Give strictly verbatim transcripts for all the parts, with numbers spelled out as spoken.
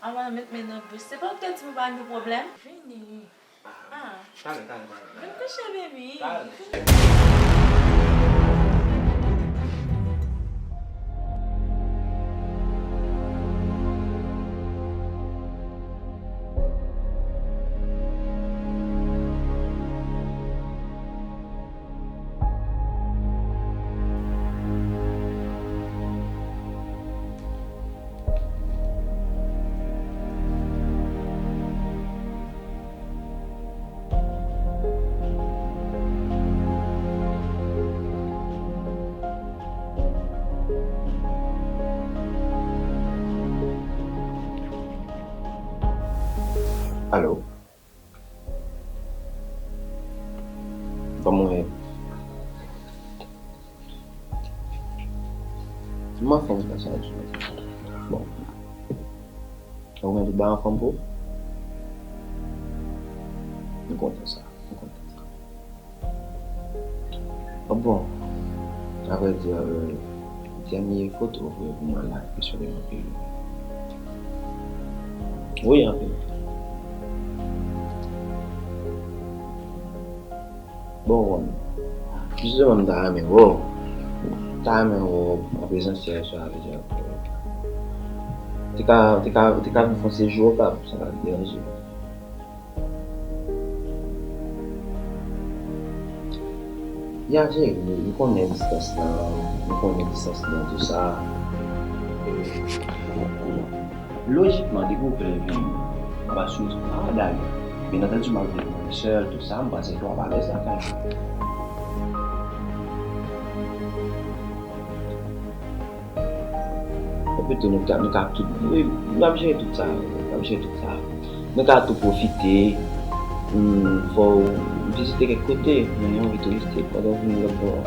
Awa, met men nan bouch. Se pa w te di m pa gen pwoblèm? Vini. Ah. Talè, talè, talè. Vin kouche, baby. Talè. Alo? Kòman w ye? M anfòm, pa sa di. Bon. Ou menm, tout bagay anfòm pou ou? M kontan sa. M kontan sa. Ah bon, à vrai dire, euh, dènye foto ou voye pou mwen la, enpresyone m anpil. Wi, anpil. Bon, bon. Jisteman, m ta renmen wè w. M ta renmen wè w an prezansèl, sa vle di, te ka, te ka, te ka vin fè yon sejou Okap, sa pa t deranje. Ya, cheri, m konnen distans lan, m konnen distans lan, tou sa. Lojikman, depi w vle vini, m pa sou, ah, dayè, byen antandi, m ap vin mwen sèl, tou sa, m panse ke w ap alèz lakay la. Epi tou, nou ka, nou ka tout, wi, n ap jere tout sa, n ap jere tout sa. Nou ka tou pwofite, hmm, fè w vizite kèk kote, nou gen anvi touristik, pandan w vini lòt bò a.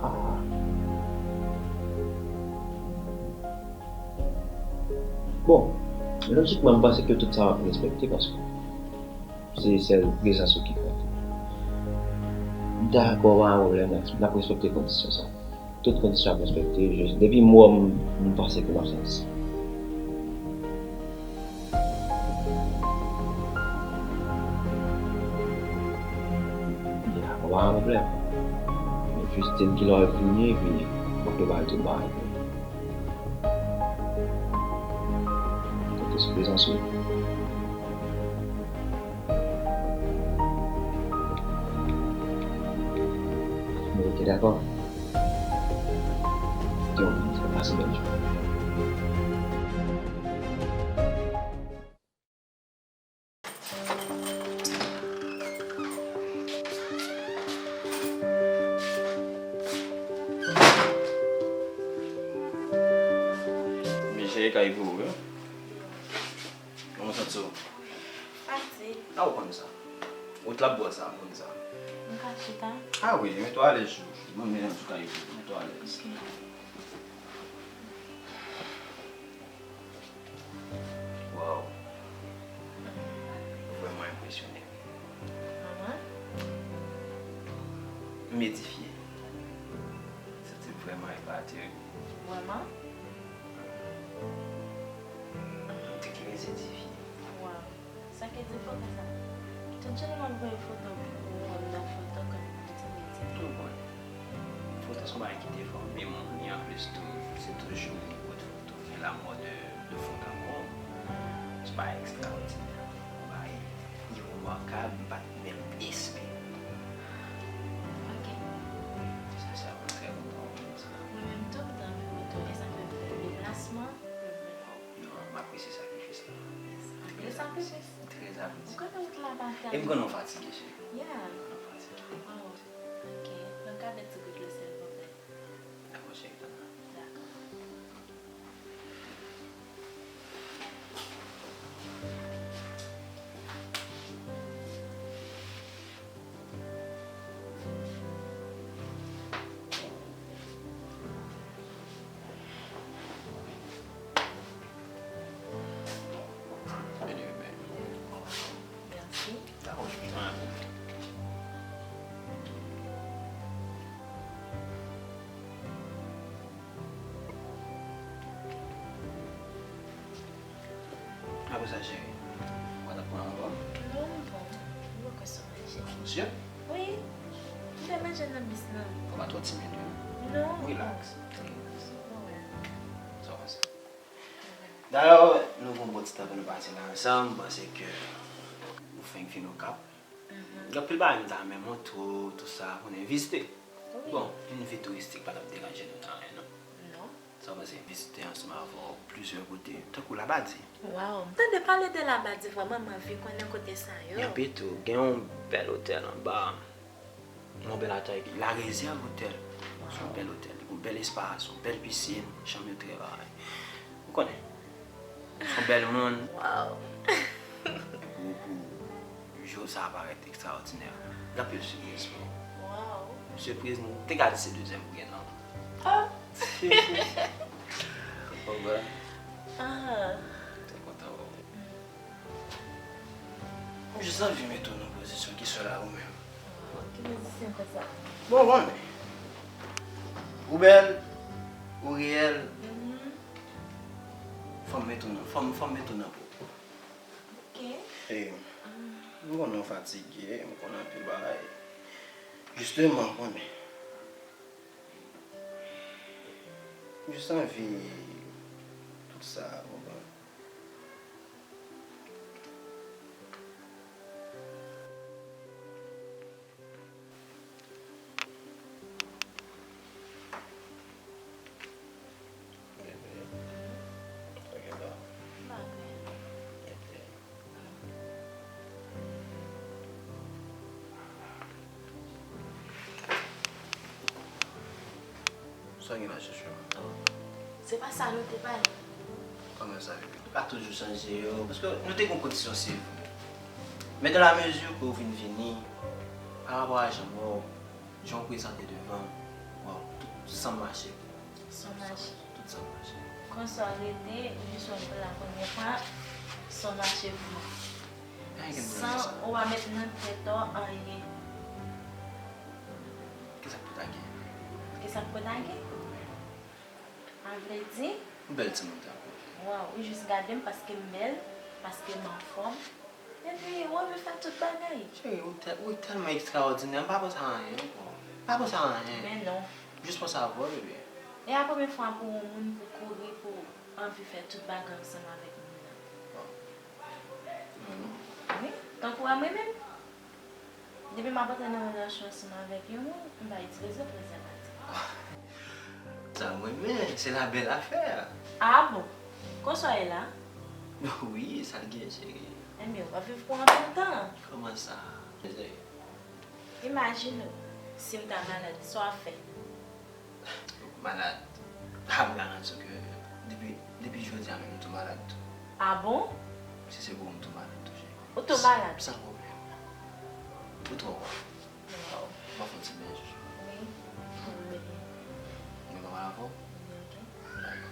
Ah. Bon, lojikman, m panse ke tout sa w ap respekte, paske se sèl prezans ou ki konte. Dakò, pa gen pwoblèm, n ap respekte kondisyon sa. Tout kondisyon ap respekte, jis depi m wè w, m, m panse ke m ap santi sa. Dakò, pa gen pwoblèm. Men jis di m kilè w ap vini, epi m ap prepare tout bagay pou ou. Konte sou prezans ou. Bon, ok, dakò. Yo, pase bèl jounen. Mesye, kay pou ou, wi. Kòman w santi w? Fatig. A, ou konn sa. Wout la bò sa, ou konn sa. M ka chita? A wi, mete w alèz, chou. Mwen menm tou kay pou ou, mete w alèz. Ok. Waw. Ou vrèman enpresyone m. Mwen? M edifye. Santi m vrèman epate, wi. Vrèman? M te trè edifye. Waw. Sa k edifyan konsa? Tout jounen m ap voye foto pou ou, m nan foto kòm m kontinye di. Ou konn. Foto se yon bagay ki te fò, men mwen, anplis tou, se toujou yon pot foto. Gen lanmò de, de fond an mwen. Se pa ekstraòdinè. Yon bagay iremakab, m pa t menm espere. Ok. Se sa, mwen trè kontan wè sa. Mwen menm tou, m t anvi foto, e sa fè m fè deplasman pou m vin wè w. Non, m apresye sakrifis la. Yes. Anpil sakrifis. Trè apresye. Ou konnen wout la pa fasil. E m konnen w fatige, cheri. Yeah. M konnen w fatige. Waw. Ok. Ban m gade ti gout lè, silvouplè. Dakò, cheri, tann mwen. Dakò. Anyway, baby. Mèsi. Dakò, cheri, tann mwen. Sa, cheri? Ou pa t ap pran anvan? Non, m bon. M poko sou manje. Ou sure? Wi. M te manje nan bis lan. Ou pa twò timid, wi. Non. Relax. Relax. Sa w panse? Dayè, nou gon bon ti tan pou nou pase la ansanm. M panse ke nou fenk fin Okap. Gen anpil bagay m ta renmen montre w, tou sa, konnen vizite. Bon, yon vi touristik pa t ap deranje nou nan anyen, non. Non. Sa w panse, vizite ansanm avè w plizyè kote, tankou Labadi? Waw, m tande pale de Labadi, vrèman, m anvi konnen kote sa yo. Epi tou, gen yon bèl otèl anba, yon bèl atay, La Réserve Hotel. Se yon bèl otèl, li gon bèl espas, yon bèl pisin, chanm yo trè bagay. Ou konnen, se yon bèl moun. Waw. Pou, pou jou sa a parèt ekstraòdinè. Gen anpil sipriz pou ou. Waw. Sipriz, m te ka di se dezyèm ou gen nan. Ah. Ou konprann? Ah. Mwen kontan wè w. M jis anvi mete w nan pozisyon ki sèl a ou menm. Ki pozisyon konsa? Bon, bon, men. Ou bèl, ou reyèl. Mhm. Fò m mete w nan, fò m, fò m mete w nan po. Ok. E, m konnen w fatige, m konnen anpil bagay. Jisteman, konnen. M jis anvi tout sa, w konprann? Bebe, sa gen la? M pa gen. Bebe. Sa gen la, chouchou? Oh. Se pa sa nou te pale. Kòman sa, bebe? Nou pa toujou chanje yo, paske nou te gen yon kondisyon, se vre. Men dans la mesure ke w vin vini, pa rapò a jan m wè w, jan w prezante devan m, waw, tout sa mache pou mwen. Sa mache. Tout sa mache. Konsa w rete, ou jis wè m la premye fwa, sa mache pou mwen. San ou pa met nan tèt ou anyen. Kisa k pou ta gen? Kisa k pou ta gen? A vle di? Ou bèl timoun tankou. Waw, ou jis gade m paske m bèl, paske m anfòm. Epi, ou anvi fè tout bagay. Cheri, ou tèl-, ou tèlman ekstraòdinè, m pa panse a anyen ankò. M pa panse a anyen. Men non. Jis panse avè w, bebe. E a premye fwa pou yon moun pou kouri, pou anvi fè tout bagay ansanm avèk moun nan. Bon. Wi, tankou a mwen menm. Depi m ap antre nan relasyon ansanm avèk yon moun, m pa itilize prezèvatif. Sa m renmen, se la bèl afè. Ah bon? Konsa w ye la? Wi, sa l gen, cheri. Enben, w ap viv pou anpil tan. Kòman sa? Imajine w, si m ta malad, sa w ap fè? Malad. Ah, m garanti w ke depi, depi jodi a menm, m tou malad tou. Ah bon? Si se pou ou, m tou malad tou, cheri. Ou tou malad? San pwoblèm. Ou twò bon. Waw. M ap fè yon ti beny, chouchou. Wi. Wi. Men pa mal avè w? Wi, ok. Dakò.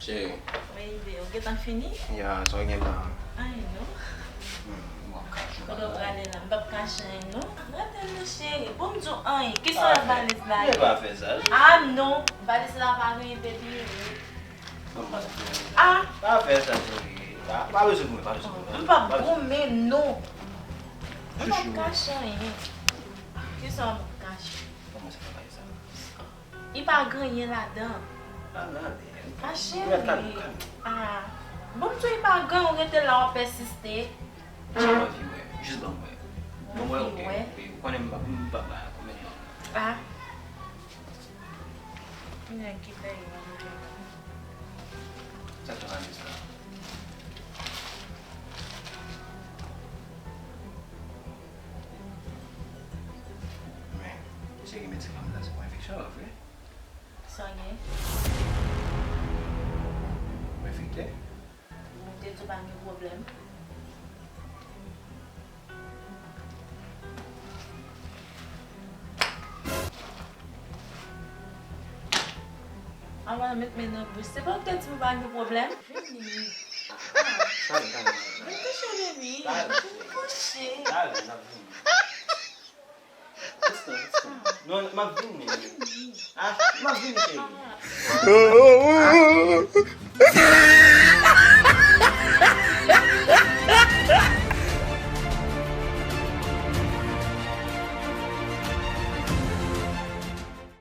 Cheri. Wi, bebe, ou gentan fini? Ya, sa w gen la? Anyen non. Hmm, bon, kache. Kote w prale la? M p ap kache anyen non. Rete non cheri, pou m di w anyen. Kisa nan valiz la ye? Pa fè sa. Ah non, valiz la pa gen peyi. Ah! Pa fè sa, cheri. Pa, pa bezwen goumen, pa bezwen goumen. M p ap goumen, non. M p ap kache anyen. Kisa w ap kache? Kòman se travay sa? Li pa gen anyen ladan. Ala, men. Ah, cheri. Kalm, kalm. Ah. Bon, m di w li pa gen, ou rete la, w ap pèsiste. Jis m anvi wè. Jis ban m wè. Ban m wè, oke. Wi, ou konnen m pa, m pa bay kòmantè. Ah. Nèg ki peye manje. Sa k ap pase la? Men, misye gen medsen fanmi la, se pou enfeksyon l ap fè. Sa gen? Ou enfekte? Ou te di w pa gen pwoblèm. Avan l met men nan bouch, se pa w te di m pa gen pwoblèm? Vini. Talè, talè, talè. Vin kouche, baby. Talè. Vin kouche. Talè, n ap vini. It's not, it's not. Non, m ap vini. Ah, m ap vini, cheri.